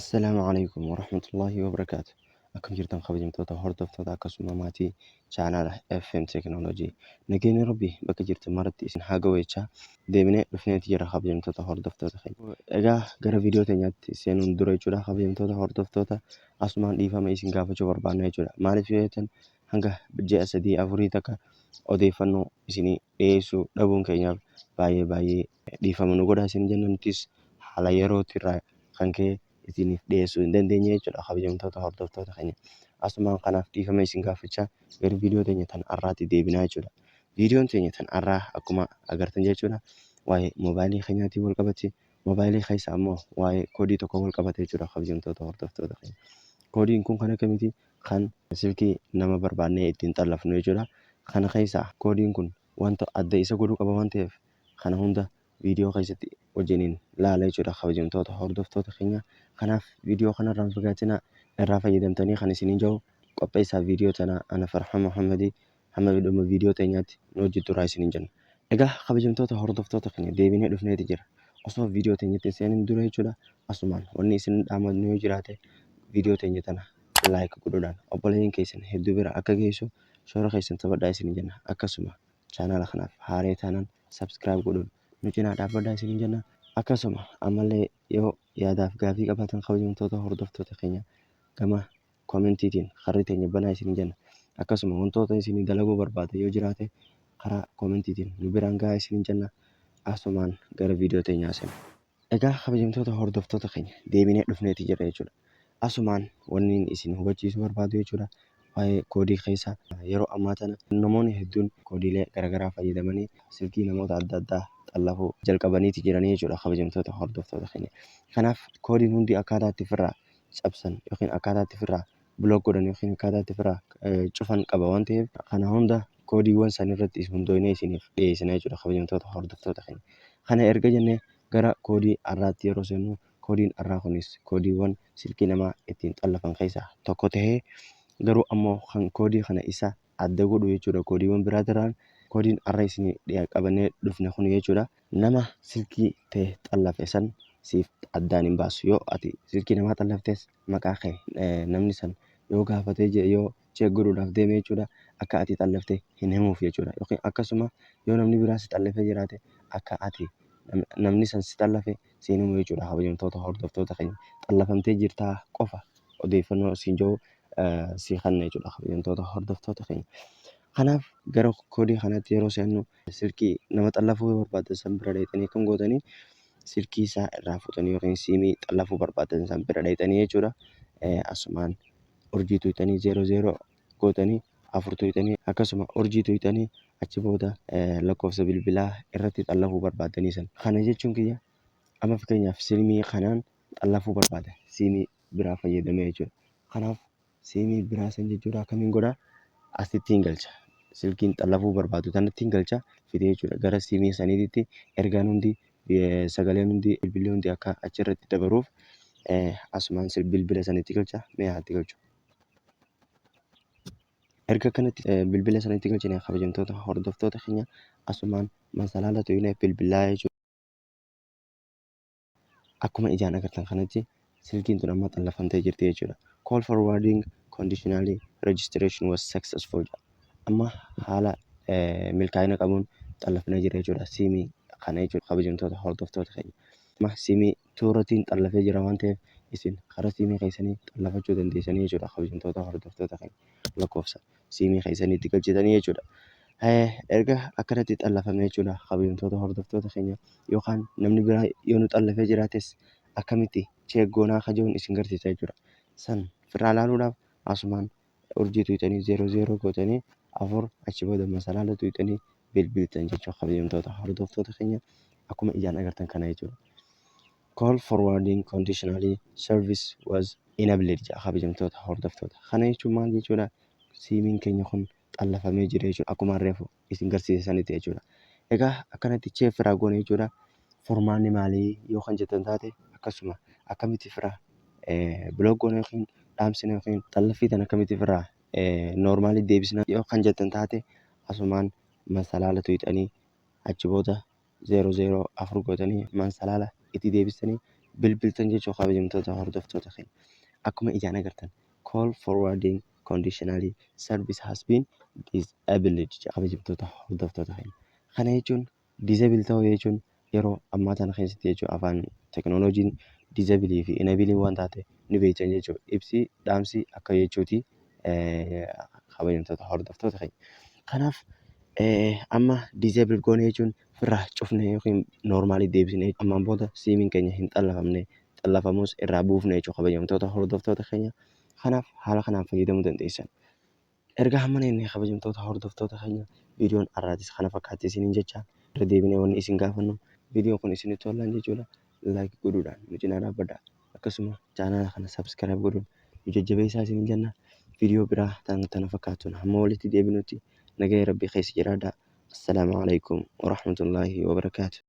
Assalaamu alaikum warahmatullahi wabarakaatu. Akkam jirtan, kabajamtoota hordoftoota akkasuma maatii chaanaala FM Teknoolojii? Nageenyi Rabbii bakka jirtan maratti isin haa ga'u jechaa, deebinee dhufneeti jira, kabajamtoota hordoftoota keenya. Egaa gara viidiyoo teenyaatti seenuun dura jechuudha, kabajamtoota hordoftoota, asumaan dhiifama isin gaafachuu barbaanna jechuudha. Maaliif yoo jettan, hanga ji'a 3 afurii takka odeeffannoo isinii dhiyeessuu dhabuun keenyaaf baay'ee baay'ee dhiifama nu godhaa isin jenna. Nutis haala yerootti irraa kan ka'e isiniif dhiyeessuu hin dandeenye jechuudha, kabajamtoota hordoftoota keenya. Asumaan kanaaf dhiifama isin gaafachaa gara viidiyoo teenya tan har'aatti deebinaa jechuudha. Viidiyoon teenya tan har'aa akkuma agartan jechuudha, waa'ee moobaayilii keenyaatiin wal qabatti. Moobaayilii keessa ammoo waa'ee koodii tokko wal qabate jechuudha, kabajamtoota hordoftoota keenya. Koodiin kun kan akkamiiti? Kan silkii nama barbaannee ittiin xallafnu jechuudha. Kana keessaa koodiin kun wanta adda isa godhuu qaba waan ta'eef, kana hunda viidiyoo keessatti wajjiniin laala jechuudha, kabajamtoota hordoftoota keenya. Kanaaf viidiyoo kanarraa hin fagaatinaa, irraa fayyadamtanii kan isiniin jiru qopheessaa viidiyoo tanaa ana Farhaan Muhammadii. Hamma dhuma viidiyoo teenyaatti nu wajjin turaa isiniin jenna. Egaa kabajamtoota hordoftoota keenya, deebinee dhufneeti jira. Osoo viidiyoo teenyatti hin seenin dura jechuudha, asumaan wanni isin dhaamannu yoo jiraate, viidiyoo teenya tana like godhuudhaan obboleeyyan keessan hedduu bira akka geessu shoora keessan taphadhaa isiniin jenna. Akkasuma chaanaala kanaaf haaree taanaan subscribe godhuun nu cinaa dhaabbadhaa isiniin jenna. Akkasuma ammallee yoo yaadaaf gaafii qabaatan, kabajamtoota hordoftoota keenya, gama koomentiitiin karri teenya banaa isiniin jenna. Akkasuma wantoota isinii dalaguu barbaada yoo jiraate, karaa koomentiitiin nu biraan gahaa isiniin jenna. Asumaan gara viidiyoo teenyaa seena. Egaa kabajamtoota hordoftoota keenya, deebinee dhufneeti jirra jechuudha. Asumaan wanni isin hubachiisuu barbaadu jechuudha, waa'ee koodii keessa yeroo ammaa tana namoonni hedduun koodiilee garaagaraa fayyadamanii silkii namoota adda addaa xallafuu jalqabaniiti jiranii jechuudha, kabajamtoota hordoftoota keenya. Kanaaf koodiin hundi akkaataa itti ofirraa cabsan yookiin akkaataa itti ofirraa block godhan yookiin akkaataa itti ofirraa cufan qaba waan ta'eef, kana hunda koodiiwwan san irratti hundoofnee isiniif dhiyeessina jechuudha, kabajamtoota hordoftoota keenya. Kana erga jennee gara koodii har'aatti yeroo seennu, koodiin har'aa kunis koodiiwwan silkii namaa ittiin xallafan keessaa tokko tahee, garuu ammoo kan koodii kana isa adda godhu jechuudha koodiiwwan biraatirraan, koodiin har'a isinii qabannee dhufne kun jechuudha, nama silkii ta'e xallafe san siif addaan hin baasu. Yoo ati silkii namaa xallaftes, maqaa kee namni san yoo gaafatee jee, yoo check godhuudhaaf deeme jechuudha, akka ati xallafte hin himuuf jechuudha. Yookiin akkasuma yoo namni biraa si xallafee jiraate, akka ati namni san si xallafe siin himu jechuudha, kabajamtoota hordoftoota keenya. Xallafamtee jirtaa qofa odeeffannoo siin jiru si kenna jechuudha, kabajamtoota hordoftoota keenya. Kanaaf gara koodii kanatti yeroo seennu, silkii nama xallafuu yoo barbaaddan san bira dhaqxanii akkam gootanii, silkii isaa irraa fuutanii yookiin siimii xallafuu barbaaddan san bira dhaqxanii jechuudha. Asumaan urjii tuqxanii, 00 gootanii, 4 tuqxanii, akkasuma urjii tuqxanii, achi booda lakkoofsa bilbilaa irratti xallafuu barbaaddanii san. Kana jechuun kiyya, amma fakkeenyaaf siimii kanaan xallafuu barbaada, siimii biraa fayyadamee jechuudha. Kanaaf siimii biraa san jechuudha akkamiin godhaa? Asitti hin galcha. Silkiin xallafuu barbaadu tanatti hin galcha fidee jechuudha. Gara siimii saniititti ergaan hundi, sagaleen hundi, bilbilli hundi akka achirratti dabaruuf asumaan bilbila sanitti galcha. Mee haa itti galchu. Erga kanatti bilbila sanitti galchine, kabajamtoota hordoftoota keenya, asumaan masalaala tuyinee bilbilaa jechuudha. Akkuma ijaan agartan kanatti silkiin tun amma xallafamtee jirti jechuudha. "Call forwarding conditionally registration was successful" jedha. Amma haala milkaa'ina qabuun xallafnee jira jechuudha siimii kana jechuudha, kabajamtoota hordoftoota keenya. Amma siimii tuuratiin xallafee jira waan ta'eef, isin karaa siimii keessanii xallafachuu dandeessanii jechuudha, kabajamtoota hordoftoota keenya, lakkoofsa siimii keessanii itti galchitanii jechuudha. Erga akkanatti xallafame jechuudha, kabajamtoota hordoftoota keenya, yookaan namni biraa yoo nu xallafee jiraates akkamitti check goonaa kajoon isin garsiisa jechuudha. San firraa ilaaluudhaaf asumaan urjii tuqxanii, 00 gootanii, 4, achi booda masalaala tuqxanii bilbiltan jechuudha, kabajamtoota hordoftoota keenya, akkuma ijaan agartan kana jechuudha. "Call forwarding conditionally service was enabled" jedha, kabajamtoota hordoftoota. Kana jechuun maal jechuudha? Siimiin keenya kun xallafamee jira jechuudha, akkuma reefu isin garsiise sanitti jechuudha. Egaa akkanatti check firaa goone jechuudha. Furmaanni maalii yoo kan jettan taate, akkasuma akkamitti firaa block goone yookiin dhaamsine yookiin xallaffii tan akkamitti firaa noormaalii deebisna yoo kan jettan taate, asumaan masalaala tuqxanii, achi booda 004 gootanii masalaala itti deebistanii bilbiltan jechuu kabajamtoota hordoftoota keenya. Akkuma ijaan agartan "Call forwarding conditionally service has been disabled" jedha, kabajamtoota hordoftoota keenya. Kana jechuun disable ta'uu jechuun yeroo ammaa tana keessatti jechuudha, afaan teknooloojiin disable fi enable waan taate ni beektan jechuudha. Ibsi dhaamsi akka jechuuti, kabajamtoota hordoftoota keenya. Kanaaf amma disable goone jechuun ofirraa cufne yookiin normal deebisnee ammaan booda siimiin keenya hin xallafamne, xallafamus irraa buufne jechuudha, kabajamtoota hordoftoota keenya. Kanaaf haala kanaan fayyadamuu dandeessan. Erga hamma inni, kabajamtoota hordoftoota keenya, viidiyoon har'aatis kana fakkaatti isiniin jecha, irra deebinee wanni isin gaafannu, viidiyoon kun isinitti tolaan jechuudha. Like godhuudhaan nu cinaa dhaabbadhaa. Akkasuma chaanaala kana subscribe godhuun nu jajjabeessaa isiniin jenna. Viidiyoo biraa tana fakkaatuun hamma walitti deebinutti nagaya Rabbii keessa jiraadhaa. Assalaamu alaikum warahmatullaahi wabarakaatu.